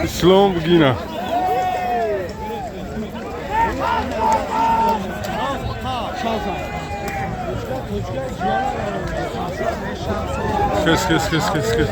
Ислом бигина. Хес, хес, хес, хес, хес.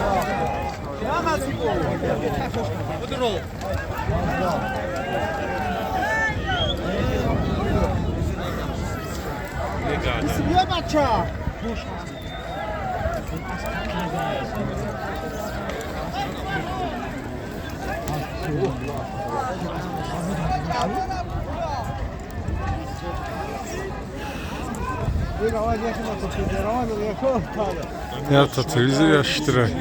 Я телевизор, я штрай.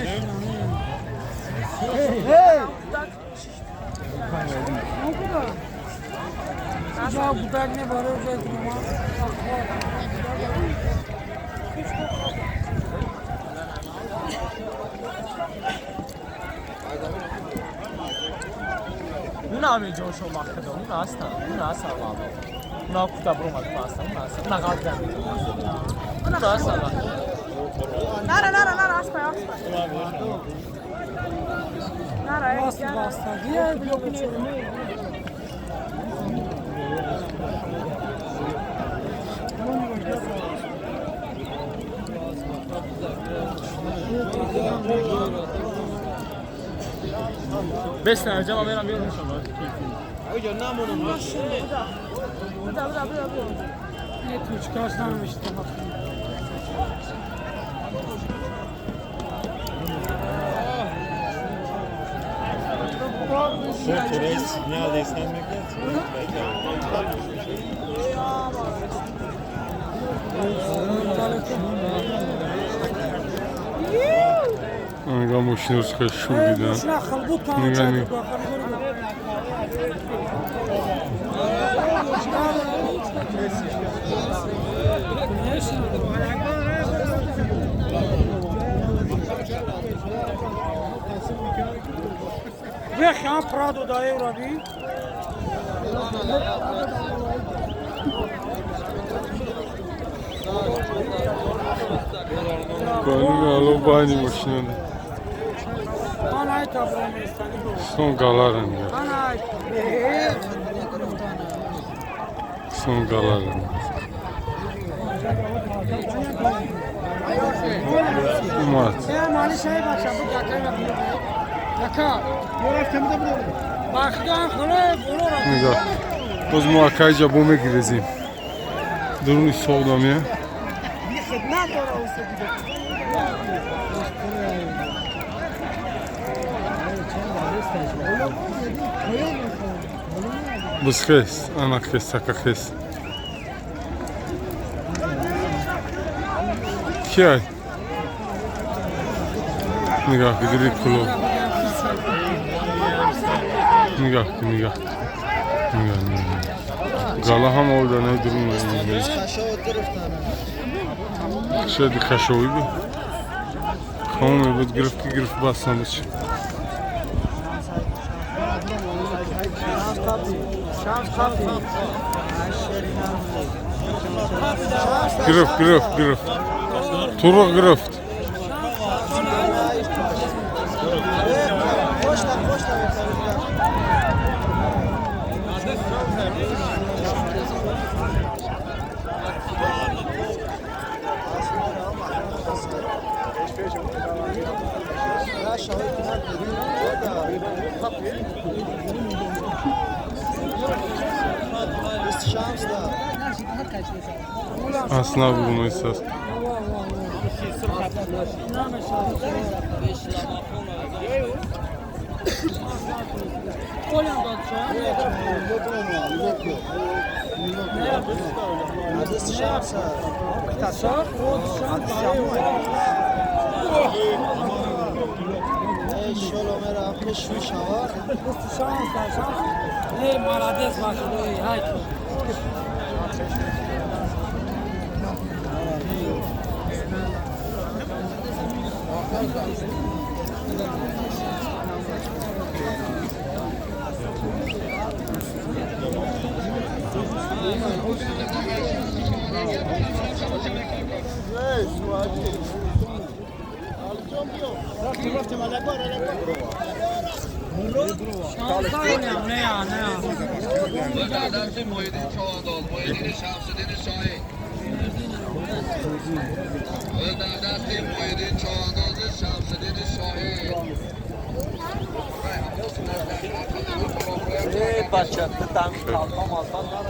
Нигоҳ, мошинро хеле шур дидан. Нигоҳ, байни мошинада. Сон галара нигоҳ. Сон галара. Умад. Нигоҳ. Боз мо акайҷа бо мегирезем. Дуруни соғдам я. Бисхес, ана хес, ака хес. Киай? Нигоҳ, гидри куло. Нигоҳ, нигоҳ. Нигоҳ, нигоҳ. Гала ҳам оварда дурун. Шояд хашовӣ буд. Камон буд, гирифт ки гирифт, бас набуд. Гирифт, гирифт, гирифт. Туруқ гирифт. Асно бугумесаст.